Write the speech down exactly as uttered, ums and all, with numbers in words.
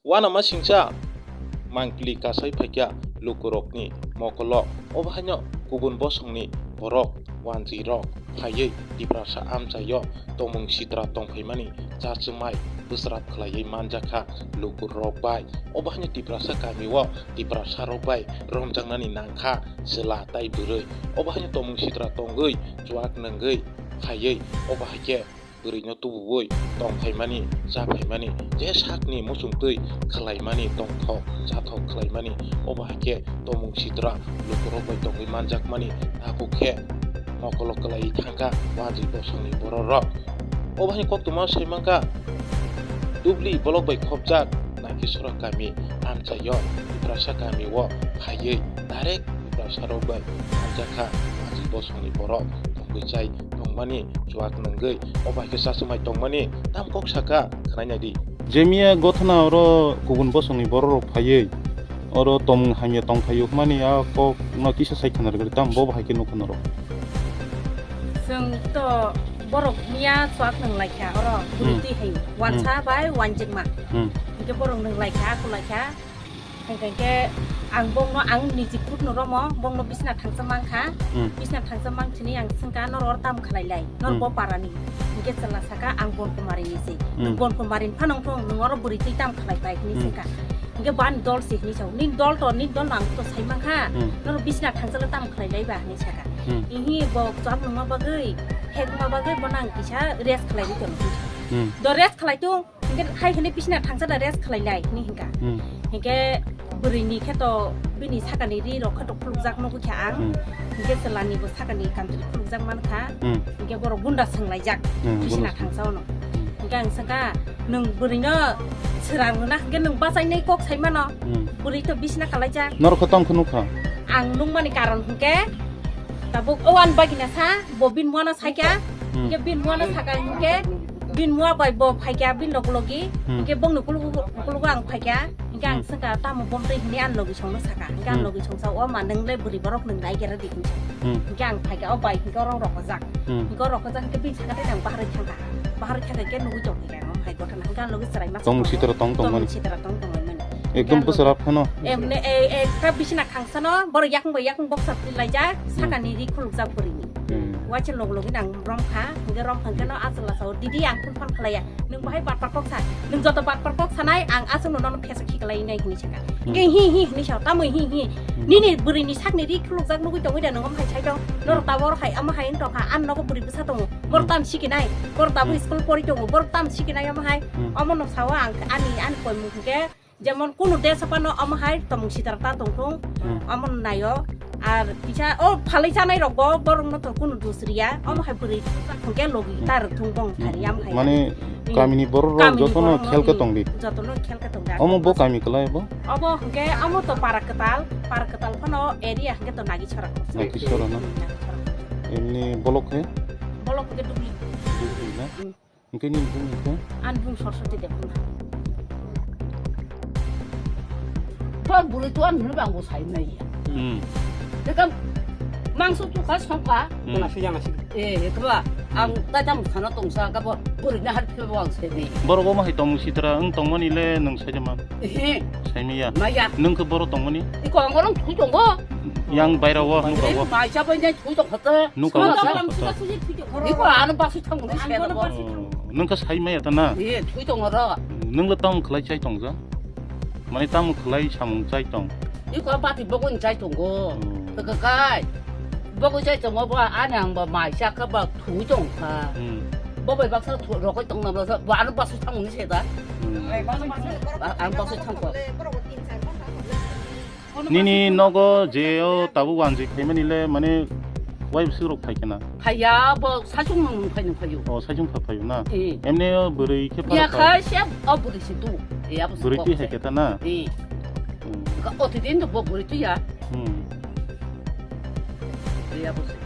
Uanama singcha mangpili kasai phaikha lukurokni mokolo, obo haino kubun bosongni borok wanjwirok phaiwi Tiprasa amchaio tomung sitra tongphaimani chachumai bwswrap khlaiwi manjakha lukurok bai. Obo haino Tiprasa kamio Tiprasarok bai romjaknani nangkha chwla tai bwrwi. Obo haino tomung sitra tongwi chuak nungwi phaiwi obo haikhe bwrwino tubuwi tong phaimani, cha phaimani, je sakni muchungtwi khlaimani, tongthok chathok khlaimani, obo hai khe tomung sitra lukurok bai tongwi manjakmani, tabuk khe mokolo kwlaiwi thangkha wanjwi bosongni bororok. Obo hai koktwma sai mankha, dubli bolok bai khopjak Naikisora kami amchaio Tiprasa kamio phaiwi direct Tiprasarok bai manjakha wanjwi bosongni borok tongwi chai tongmani, chuak nungwi, o bai khe chachumai tongmani, tam kok saka, khwnai nai di. Jemiya gothona oro kubun bosongni bororok phaiwi, oro tomung hamya tong phaio hwnmani a kok no kisa sai khna rwgwi, tam bo bahai khe nukha norok. Chwng to borok miya chuak nung lai kha oro, hmm, bwrwi twi hai, hmm, wansa bai wanjikma. Hmm. Hinkhe borok nung lai kha, aku lai kha. Hingke hingke ang bongno ang niji khutno romo, bongno bisna thangsa mankha. Hmm. Bisna thangsa mangchini ang sengka, "Noro oro tam khlai lai, nor, hmm, bo parani." Hingke chwla saka, "Ang Bon Kumari ni se." Hmm. "Nwng Bon Kumari ni phano wngthong, nwng oro bwrwi twi tam khlai pai," hinwi, hmm, sengka. Hingke bo ani dol se hinwi sao, "Nini dol to, nini dol no ang to sai mankha, hmm, noro bisna thangsa le tam khlai lai ba?" hinwi saka. Hmm. Ihi bo chwak nungma bagwi, hekma bagwi bono ang kisa rest khlai ri tono. Hmm. Do rest khlai tung. Hingke hai hwnwi bisina thangsa da rest khlai lai hwnwi hingka. Hmm. Hingke bwrwini khe to bini sakani ri rok khe to khulukjak nugwi kha ang. Hmm. Hingke chwlani bo sakani kamchwlwi khulukjak man kha. Hmm. Hingke borok gunda swnglaijak, hmm, bisina gunda swng-, thangsa ono. Hmm. Hingke ang swngkha, "Nwng bwrwino swrang rwna hingke nwng bachainai kok sai mano." Hmm. Bwrwi to bisina kalaijak. Norok khe tong khe nukha? Ang nukmani karon hingke tabuk o ani bagina sa, bo bini muano saikha. Hmm. Hingke bini muano saka hingke bini mua bai bo phaikha bini logi logi. Hmm. Hingke bongni kulugo, kulugo ang phaikha. Hingke ang, hmm, swngkha, "Tamo bomtwi?" hinwi ani logi songno saka. Hingke ani, hmm, logi songsa, "O ma, nwng le bwrwi borok nwng nai gera di," hinwi saka. Hmm. Hingke ang phaikha, o bai hingke oro rokojak. Hmm. Hingke oro rokojak hingke bini saka tei ang baharwi thangkha. Baharwi thangkha hingke nugwi tongkha ang, o hai gotha hingke ani logi chwrai ma. Tomung sitra tong tongmani. Tomung sitra tong tongmani. Ekdom bwswrap phano. Emne, e, e, ekta bisina thangsano, borok yakung bai yakung boxer twi laijak, hmm, sakani ri khulukjak bwrwini. Hmm. Waisa log logi nang romkha, hingke romkha hingke no, hmm, achuk lasa o, "Didi, ang phone phone khlaiya, nwng bahai batpar kok sa, nwng joto batpar kok sanai, ang achuk no nono phesa khiklai nai," hinwi saka. Hmm. Hingke hi hi hinwi sa, "Tamoi hi hi? Hmm. Nini bwrwini sakni ri khulukjak nugwi tongwi da, nwng omo hai sai tong, norok, hmm, tabuk oro hai omo hai wng tongkha, ani nogo bwrwi bwsa tongo, borok, hmm, tam sikinai, borok tabuk, hmm, school pori tongo, borok tam sikinai omo hai," hmm, omo no sao ang ani, ani koimung hingke. Jemon kunu desa phano omo hai tomung sitra ta tongthung, hmm, omo naio. Ar kisa o phalwi chanai rok bo borok no to kunu dus riya, omo hai bwrwi hwnkhe logi, hmm, ta rwkthung bong, hmm, thari omo hai. Mane, hmm, kamini borok rok kamini jotono borok rok, khel khe, hmm, tong di. Jotono khel khe tong di. Omo bo kami kwlai bo? Obo hwnkhe omo to Para Kwtal, Para Kwtal phano area hwnkhe to Nagisora. Nagisora na? Hmm, Nagisora. Emni bolok khe? Bolok hwnkhe Dubli. Dubli na? Hmm. Hingke nini bung hingke? Ani bung Saraswati Debbarma. Ba bwrwi to ani hwnba ang bo sai nai ya. Hmm. Dekam mangso tukha songkha. Hmm. Yang nasi, yang nasi. Eh, ekba ang, hmm, tatam khana tongsa ka bo bwrwi na har phebo ang sai nai. Borok omo hai tong sitra wng tongmani le nwng sai man. Ehe. Sai maya. Maya. Nwng khe borok tongmani? Iko ang orang thui tongo. Yang baira wo, nuka wo. Mai cha bai nai thui tong khata. Nuka wo, thui tong khata. Iko ano basu thang ni se. Oh, nwng khe sai maya ta na? Ye, thui tong ro. Nwng le tong khlai chai tong ja? Mane tamo khlai samung chai tong? Iko bati bogon chai tongo. Hmm. Ka kai. Bogon chai tongo ba ani ang ba mai cha ka ba thui tong kha. Hmm. Bo bai baksa rokoi tong nam ba ano basu thang ni se da. Hmm. Ano basu thang ko. Nini nogo je o tabuk wanjwi phaimani le mane wai bwswk rok phai khena? Phaiya, bo saichung nung phai nung phaio. O, saichung pha phaio na? Eh. Emne o bwrwi khe ya phara kha phai? Se o bwrwi se tu. Ya bo bwrwi twi hai khe ta na? Eh. Hmm. Ka o ti din bo bwrwi twi ya. Hmm. Ya bo se.